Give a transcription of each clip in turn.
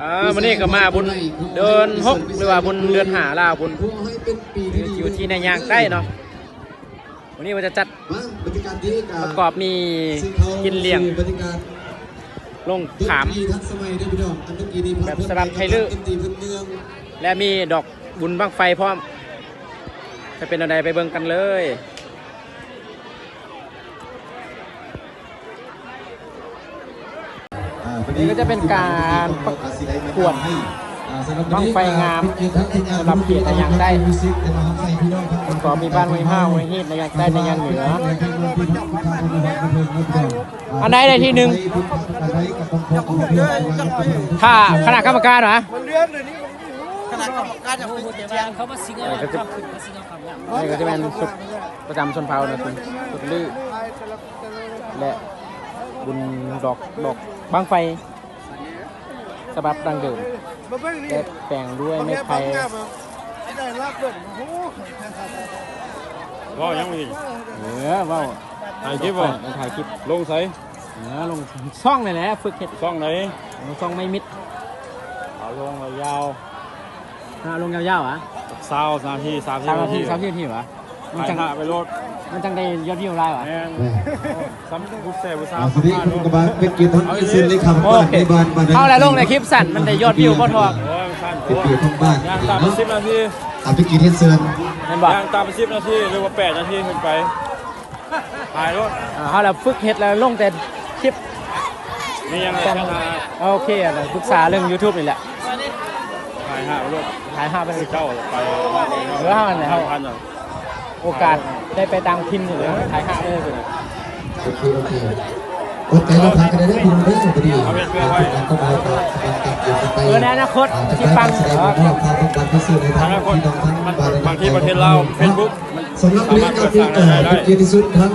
ອ່າ ມື້ນີ້ກໍມາບຸນເດືອນຫົກ ຫຼືວ່າບຸນເດືອນຫ້າລາວພຸ້ນ ຢູ່ທີ່ໃນຍ່າງໃຕ້ເນາະ. ມື້ນີ້ວ່າຈະຈັດ ບັນຍາກາດດີ ປະກອບມີກິນລ້ຽງ ລົງຂາມ ແບບສະບັບໄທລື້ ແລະ ມີດອກບຸນບັ້ງໄຟພ້ອມ. ຈະເປັນແນວໃດ ໄປເບິ່ງກັນເລີຍ. ນີ້ກໍຈະເປັນການປະກວດບັ້ງໄຟງາມສຳລັບເຂດໃນຍ່າງໃຕ້ ປະກອບມີບ້ານຫ້ວຍຮ້າວ ຫ້ວຍຮີດ ໃນຍ່າງໃຕ້ ໃນຍ່າງເໜືອ. ອັນໃດໄດ້ທີໜຶ່ງ? ຖ້າຄະນະກຳມະການຫວາ? ຄະນະກຳມະການຈະເປັນ ເອີ ກໍຈະ ນີ້ກໍຈະແມ່ນຊຸດປະຈຳຊົນເຜົ່ານະ ຊຸດ ຊຸດລື ແລະ ບຸນດອກ ດອກບັ້ງໄຟສະບັບດັ້ງເດີມ ແລະ ແປງດ້ວຍໄມ້ໄຜ່. ເວົ້າຫຍັງອີກ? ເອີ ເວົ້າ ຖ່າຍຄລິບບໍ? ຖ່າຍຄລິບ. ລົງໃສ? ເອີ ລົງຊ່ອງນີ້ແຫຼະ ຝຶກເຮັດ. ຊ່ອງໃດ? ເອົາຊ່ອງໄມ້ມິດ. ເອົາລົງຍາວ. ຖ້າລົງຍາວໆ ອະ? ຊາວນາທີ ສາມສິບນາທີ ສາມສິບນາທີຫວາ? ມັນຈັ່ງ ຖ່າຍພາບໄປໂລດ ມັນຈັ່ງໄດ້ຍອດວິວຫຼາຍຫວາ? ແມ່ນ. ໂອ້ ສ່ຳຜູ້ແຊຜູ້ສາວ ອ່າ ສຳພັດໂລດ. ເຮົາແຫຼະລົງໃນຄລິບສັ້ນ ມັນໄດ້ຍອດວິວບໍ່ທອດ. ໂອ້ຍ ມັນສັ້ນໂພດ. ຍ່າງຕາມໄປສິບນາທີ ອ່າ ໄປກິນເຮັດເຊີນ ແມ່ນບໍ່? ຍ່າງຕາມໄປສິບນາທີ ຫຼືວ່າແປດນາທີຂຶ້ນໄປ. ຖ່າຍໂລດ. ອ່າ ເຮົາລະຝຶກເຮັດແລ້ວລົງແຕ່ຄລິບ. ມີຫຍັງ ໂອເຄ ປຶກສາເລື່ອງຢູທູບນີ້ແຫຼະ. ຖ່າຍຫາໂລດ ຖ່າຍຫາໄປເລີຍ. ເຈົ້າໄປ ເອີ ເຮົາຫັ້ນແຫຼະ ເຮົາ ໂອກາດໄດ້ໄປຕ່າງຖິ່ນ ເອີ ຖ່າຍຫາໄປເລີຍ. ໂອເຄ ໂອເຄ ອົດໃຈລໍຖ້າກັນໄດ້ເດີ ພີ່ນ້ອງເດີ. ພໍດີ ເອົາເວລາ ເອົາເວລາ ເອົາເວລາ ເອີ ໃນອະນາຄົດ ອ່າ ທີ່ຟັງ ອະນາຄົດ ບາງທີປະເທດລາວ ເຟສບຸກ ສຳລັບເລກາທີ່ ເອີ ເປັນກຽດທີ່ສຸດທັງ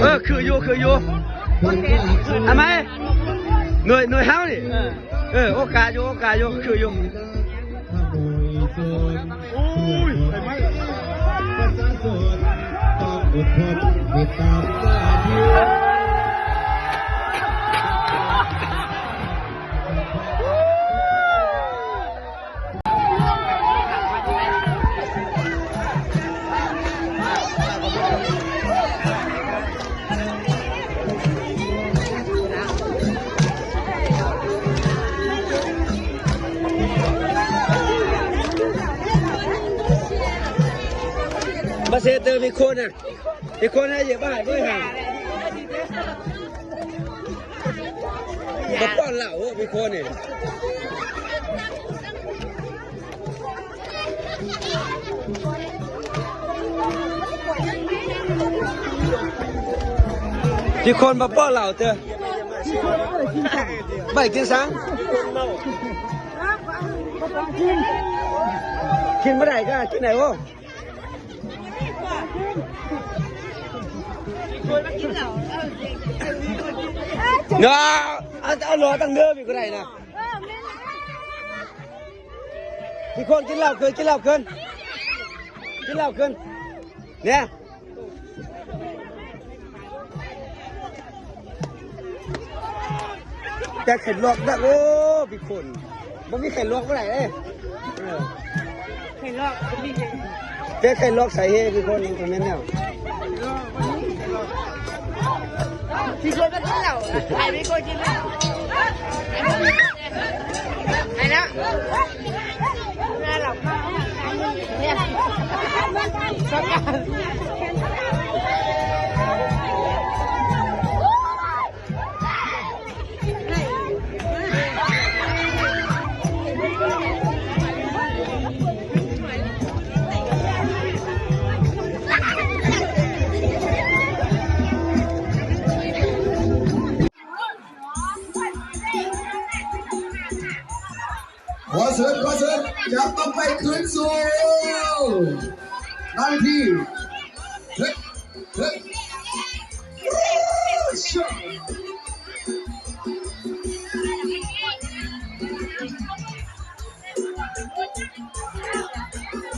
ເອີ ຄືຢູ່ ຄືຢູ່ ເອົາໃໝ່ ໜ່ວຍ ໜ່ວຍເຮົານີ້. ເອີ ເອີ ໂອກາດຢູ່ ໂອກາດຢູ່ ຄືຢູ່. ໂອ້ຍ ໄຟໄໝ້. ປະຊາຊົນຕ້ອງອົດທົນ ຕິດຕາມໜ້າທີ່. ມາເຊເຕີ ມີຄົນນະ ມີຄົນໃຫ້ເຢຍບາຍເບິ່ງຫັ້ນ ມາປ້ອນເຫຼົ້າ ມີຄົນນີ້. ທີ່ຄົນມາປ້ອນເຫຼົ້າເຕີ ໄປກິນສັງ ກິນບໍ່ໄດ້ກໍກິນໄດ້ບໍ່? ເນາະ ເອົາ ເອົາຫຼໍ່ຕັ້ງເດີ ພີ່ກໍໄດ້ນະ. ເອີ ແມ່ນແລ້ວ. ທຸກຄົນກິນເຫຼົ້າຄືນ ກິນເຫຼົ້າຄືນ ກິນເຫຼົ້າຄືນ ແນ່ ແຕ່ໄຂລັອກນະ. ໂອ້ ພີ່ຄົນ ບໍ່ມີໄຂລັອກບໍ່ໄດ້ເດ້. ເອີ ໄຂລັອກບໍ່ມີ ແຕ່ໄຂລັອກໃສ່ເຮ ພີ່ຄົນ ກໍແມ່ນແລ້ວ. ເອີ ບໍ່ມີໄຂລັອກ. ຊິຊວນກັນກິນເຫຼົ້າ ໃຜເປັນຄົນກິນເຫຼົ້າ ໃຫ້ແລ້ວ ແມ່ເຮົາ ເນຍ ຂໍເຊີນ ຂໍເຊີນ ຈັບຕ້ອງໄປຄືນສູ່ໜ້າເວທີ ເຮີ້ຍ ເຮີ້ຍ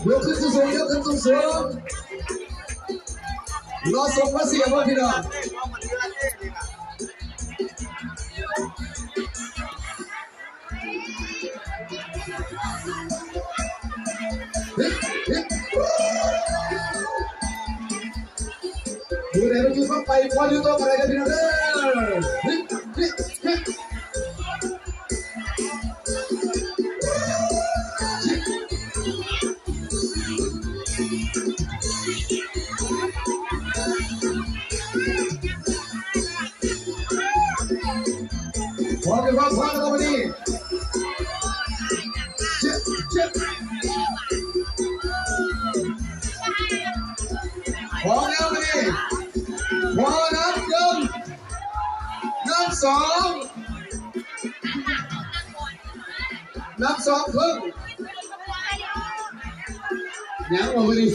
ຍົກຂຶ້ນສູງໆ ຍົກຂຶ້ນສູງໆ ລໍສົ່ງມາເຊຍເບິ່ງພີ່ນ້ອງ. ມື້ໃດມັນຢູ່ຝັ່ງໄປ ຂໍຢູ່ຕໍ່ກັນໄດ້ເດີພີ່ນ້ອງເດີ. ພ້ອມ ພ້ອມ ພ້ອມ ເຂົ້າມານີ້ ເຈັບ ເຈັບ ພ້ອມແລ້ວມານີ້ ພ້ອມ ນັບໜຶ່ງ ນັບສອງ ນັບສອງເຄິ່ງ ຍັງບໍ່ມື້ນີ້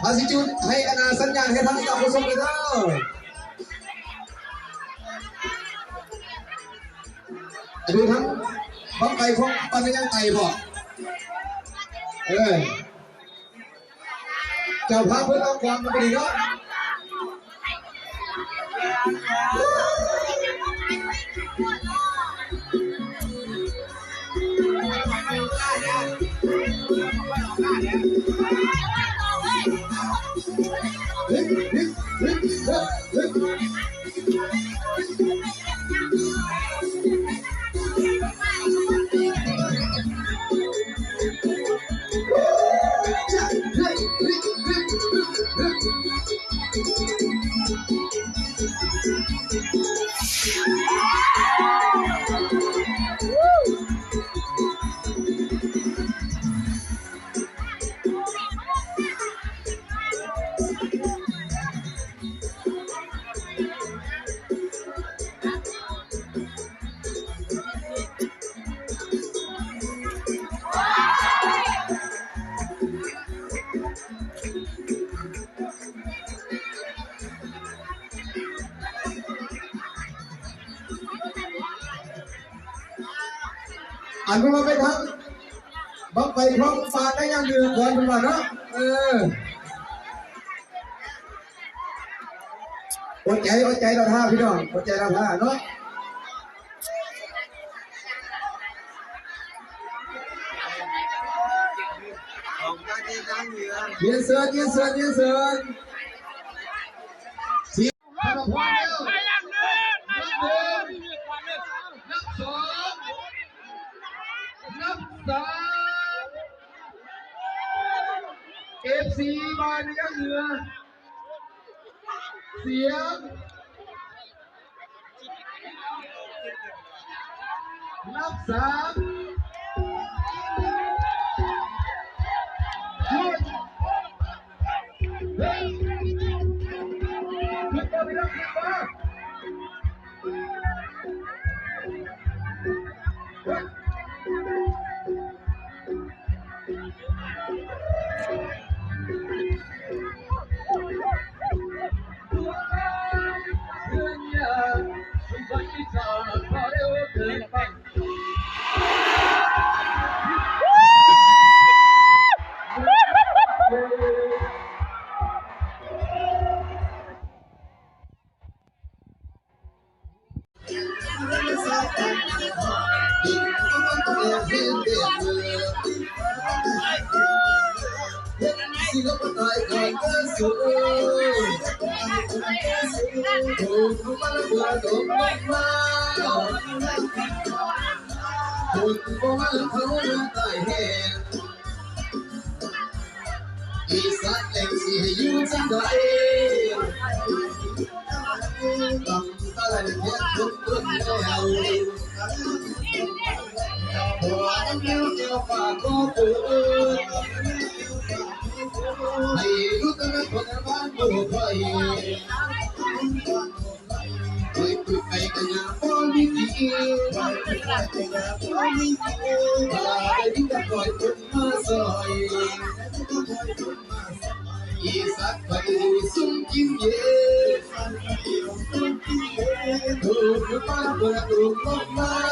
ພາຊິຈູດໃຫ້ອະນາສັນຍານໃຫ້ທາງເຈົ້າຜູ້ຊົມເດີ. ອັນນີ້ທັງບັ້ງໄຟຂອງປັນຍັງໄຕບໍ່ ເອີ. ເຈົ້າພາບເພິ່ນເອົາຄວາມມາດີເນາະ. ອັນເພິ່ນວ່າໄປທາງບັ້ງໄຟຂອງປາກໄດ້ຢ່າງເດືອກ່ອນເພິ່ນວ່າເນາະ ເອີ. ອົດໃຈ ອົດໃຈລໍຖ້າພີ່ນ້ອງ ອົດໃຈລໍຖ້າເນາະ. ຮຽນເຊີນ ຮຽນເຊີນ ຮຽນເຊີນ. ນັບໜຶ່ງ ນັບສອງ ນັບສາມ ເອັຟຊີ ບ້ານຍາງເຫືອ ສຽງ ນັບສາມ. ສິລະປະຕາຍການເກີດ ອີສານແຫ່ງຊິໃຫ້ຢູ່ຈັ່ງໃດ ຕ້ອງຕາຍແຍກຄົນຕົນແລ້ວ ບໍ່ແນວແນວຝາກຂໍເກີດ ໃຫ້ຢູ່ກັນຄົນບ້ານບໍ່ໄປ ໄປໄປກະຍາບໍ່ມີກິນ ໄປໄປກະຍາບໍ່ມີກິນ ໄດ້ຍິນແຕ່ຄອຍຄົນມາຊ່ອຍ ອີສານໄປຢູ່ຊຸມກິນເຢັນ ໂດນມາເປີດໂດນລົງມາ.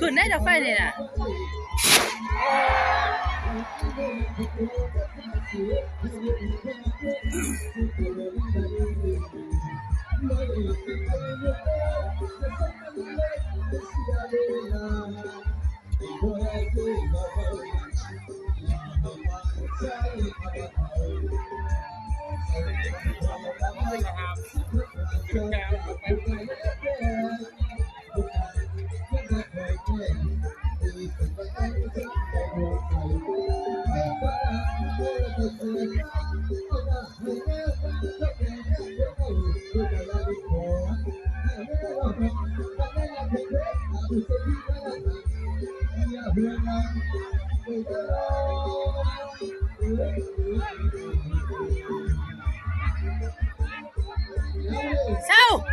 ຂຶ້ນໄດ້ດອກໄຟນີ້ນະ. ເຊົາ.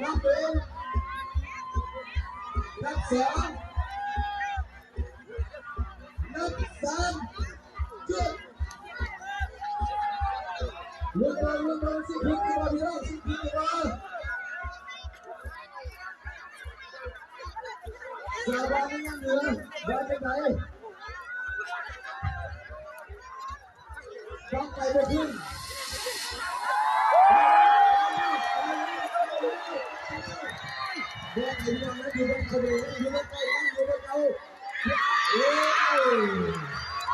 ນັບໜຶ່ງ ນັບສອງ ສາວບ້ານຍັງເຫຼືອ ວ່າຈັ່ງໃດ? ຕ້ອງໄປບໍ່ຂຶ້ນ ບໍ່ໄປ ພີ່ນ້ອງນະ ຢູ່ເບິ່ງເຂົາເດີ ຢູ່ເບິ່ງໄກນະ ຢູ່ເບິ່ງເຂົາ ເອີ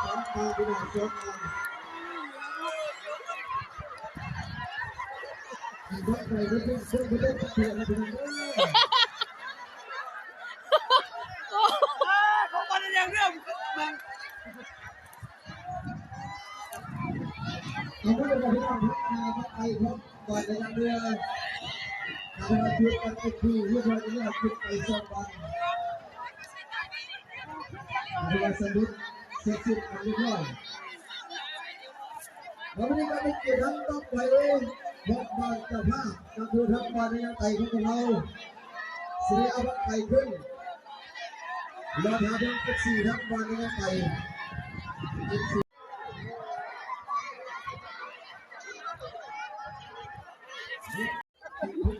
ສອງປາພີ່ນ້ອງ ສອງປາ ໃຫ້ເບິ່ງໄປເບິ່ງເບິ່ງເບິ່ງເບິ່ງເບິ່ງ ພີ່ນ້ອງເອີຍ. ເອົາມາເດີພີ່ນ້ອງ ມາໄປພ້ອມ ກ່ອນຈະນຳເຮືອ ອາ ເວລາຢຸດກັນເປັນທີ່ຮຽບຮ້ອຍແລ້ວ ຂຶ້ນໄປຊ້ອມບານ ເວລາສຳເລັດເສັດສິ້ນກັນຮຽບຮ້ອຍ ແລ້ວມື້ນີ້ກໍເປັນກຽດທາງຕໍ່ໄປ ທາງບ້ານເຈົ້າພາບ ກໍຄືທາງບ້ານນາຍາງໄຕຂອງພວກເຮົາ ຊິໄດ້ເອົາບັ້ງໄຟຂຶ້ນ ລໍຖ້າເບິ່ງເອັບຊີທາງບ້ານນາຍາງໄຕ ເອັບຊີ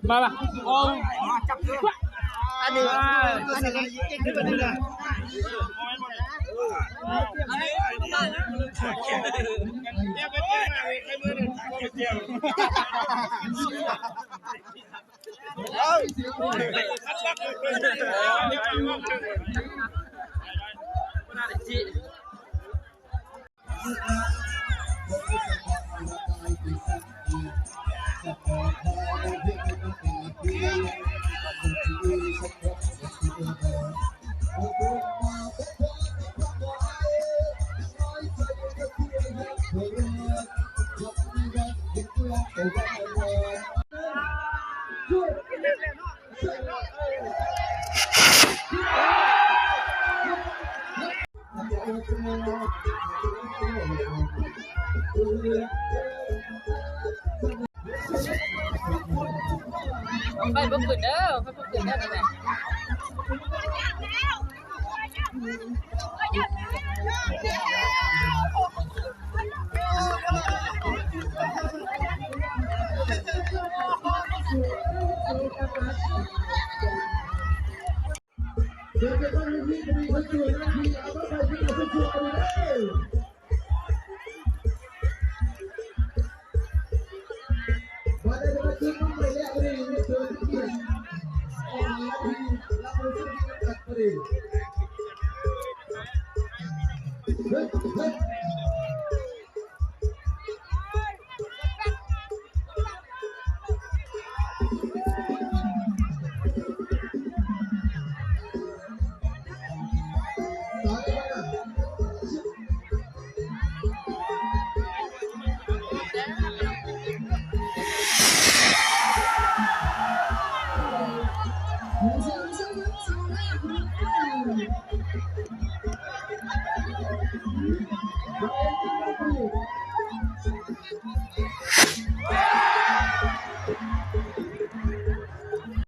ມາລະ ໂອ້ ອັນນີ້ ອັນນີ້ ໄຟບໍ່ຂຶ້ນເດີ ໄຟບໍ່ຂຶ້ນເດີ ນີ້ນະ. ເຮີ້ຍ ເຮີ້ຍ.